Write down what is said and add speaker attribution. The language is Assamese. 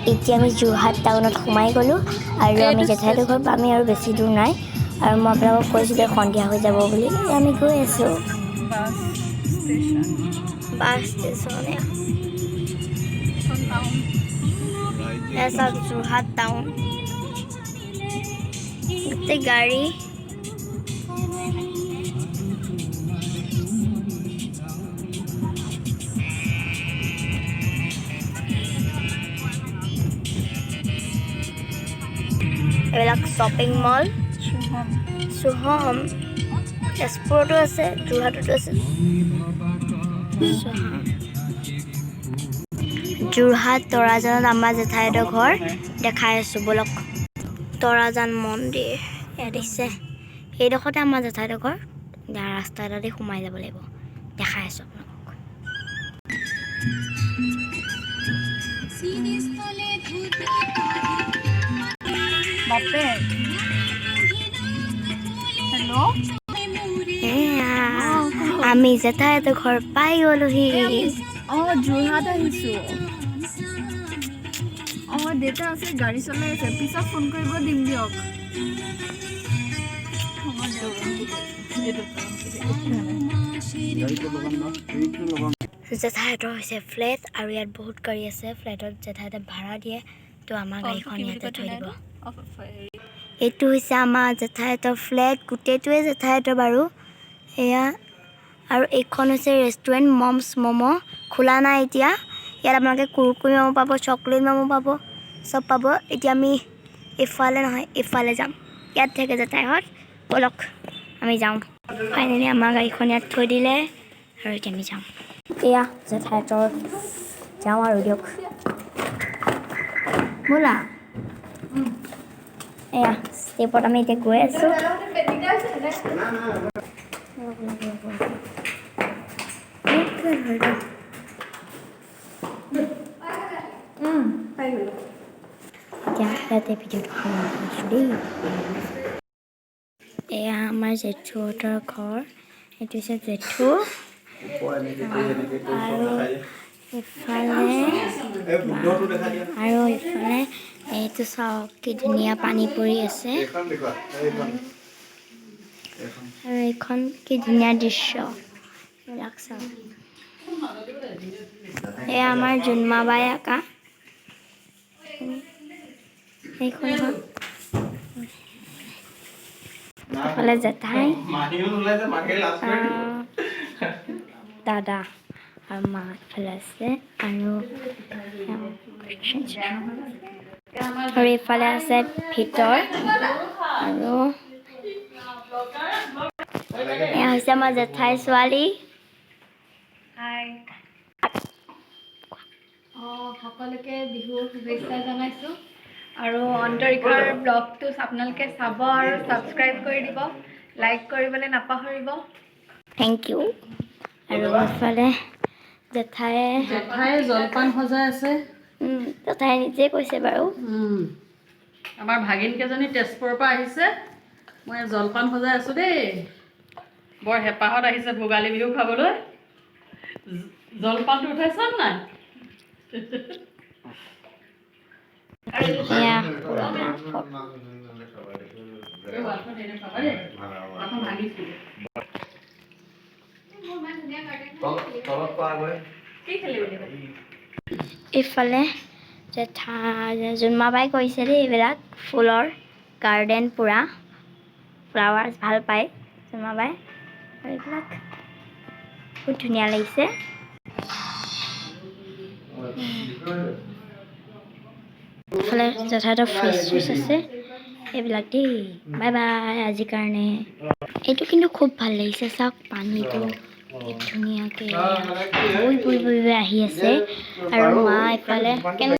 Speaker 1: এতিয়া আমি যোৰহাট টাউনত সোমাই গ'লোঁ আৰু আমি
Speaker 2: এইটো
Speaker 1: জেঠাইহঁতৰ ঘৰ পামেই আৰু বেছি দূৰ নাই। আৰু মই আপোনালোকক কৈছিলোঁ সন্ধিয়া হৈ যাব বুলি। এতিয়া আমি গৈ আছোঁ।
Speaker 2: Bus station.
Speaker 1: বাছ ষ্টেচন এয়া।
Speaker 2: এখন টাউন।
Speaker 1: এয়া চাওক, যোৰহাট টাউন, গোটেই গাড়ী। এইবিলাক শ্বপিং মল।
Speaker 2: শুভম।
Speaker 1: শুভম তেজপুৰতো আছে, যোৰহাটতো আছে। শুভম। যোৰহাট তৰাজানত আমাৰ জেঠাইহঁতৰ ঘৰ, দেখাই আছোঁ ব'লক। তৰাজান মন্দিৰ এয়া দেখিছে। এইডোখৰতে আমাৰ জেঠাইহঁতৰ ঘৰ। এতিয়া ৰাস্তা এটা দি সোমাই যাব লাগিব। দেখাই আছোঁ আপোনালোকক।
Speaker 2: বাপেক, হেল্ল'।
Speaker 1: এয়া আমি জেঠাইহঁতৰ ঘৰ পাই গ'লোহি।
Speaker 2: অঁ, যোৰহাট আহিছোঁ। অঁ, দেউতা আছে, গাড়ী চলাই আছে। পিছত ফোন কৰিব দিম দিয়ক। হ'ব দিয়ক।
Speaker 1: জেঠাইহঁতৰ হৈছে ফ্লেট আৰু ইয়াত বহুত গাড়ী আছে। ফ্লেটত জেঠাইহঁতে ভাড়া দিয়ে, তো আমাৰ গাড়ীখন ইয়াতে থৈ দিব। এইটো হৈছে আমাৰ জেঠাইহঁতৰ ফ্লেট, গোটেইটোৱে জেঠাইহঁতৰ বাৰু এয়া। আৰু এইখন হৈছে ৰেষ্টুৰেণ্ট মমছ ম'ম', খোলা নাই এতিয়া। ইয়াত আপোনালোকে কুৰকুৰি ম'ম' পাব, চকলেট ম'ম' পাব, চব পাব। এতিয়া আমি ইফালে নহয়, ইফালে যাম। ইয়াত থাকে জেঠাইহঁত। ব'লক, আমি যাওঁ। ফাইনেলি আমাৰ গাড়ীখন ইয়াত থৈ দিলে আৰু এতিয়া আমি যাম। এয়া জেঠাইহঁতৰ, যাওঁ আৰু দিয়ক, ব'লা। এয়া ষ্টেপত আমি এতিয়া গৈ আছোঁ। ৰ'ব, ৰ'ব, ৰ'ব।
Speaker 2: পাই গ'লোঁ।
Speaker 1: এতিয়া ইয়াতে ভিডিঅ'টো সামৰণি কৰিছোঁ দেই। এয়া আমাৰ জেঠুহঁতৰ ঘৰ। এইটো হৈছে জেঠু আৰু ইফালে আৰু ইফালে এইটো চাওক, কি ধুনীয়া পানী পৰি আছে। আৰু এইখন কি ধুনীয়া দৃশ্য, এইবিলাক চাওক। এয়া আমাৰ জোনমাবাই আঁকা এইখন এখন। এইফালে জেঠাই, দাদা আৰু মা এইফালে আছে আৰু আৰু এইফালে আছে ভিতৰ। আৰু এয়া হৈছে আমাৰ জেঠাইৰ ছোৱালী।
Speaker 3: হাই, অঁ, সকলোকে বিহুৰ শুভেচ্ছা জনাইছোঁ আৰু অন্তৰীক্ষাৰ ব্লগটো আপোনালোকে চাব আৰু ছাবস্ক্ৰাইব কৰি দিব, লাইক কৰিবলৈ নাপাহৰিব।
Speaker 1: Thank U. আৰু এইফালে জেঠায়ে
Speaker 4: জেঠাই জলপান সজাই আছে।
Speaker 1: জেঠাই নিজে কৈছে বাৰু।
Speaker 4: আমাৰ ভাগিন কেইজনী তেজপুৰৰ পৰা আহিছে। মই জলপান সজাই আছোঁ দেই। বৰ হেঁপাহত আহিছে ভোগালী বিহু খাবলৈ। জলপানটো উঠাইছা নাই?
Speaker 1: এয়া পুৰণা ফটো।
Speaker 4: এই ৱালখন হেৰি খাবা দেই, ৱালখন ভাঙিছিলে।
Speaker 2: কি খেলিবি?
Speaker 1: ইফালে জেঠা জোনমাবাই কৰিছে দেই এইবিলাক ফুলৰ গাৰ্ডেন। পূৰা ফ্লাৱাৰ্ছ ভাল পায় জোনমাবাই। আৰু এইবিলাক বহুত ধুনীয়া লাগিছে। ইফালে জেঠাইহঁতৰ ফ্ৰিজ চ্ৰিজ আছে এইবিলাক দেই। বাই বাই আজিৰ কাৰণে। এইটো কিন্তু খুব ভাল লাগিছে। চাওক, পানীটো কি ধুনীয়াকৈ বৈ বৈ বৈ বৈ আহি আছে। আৰু মা ইফালে কেনে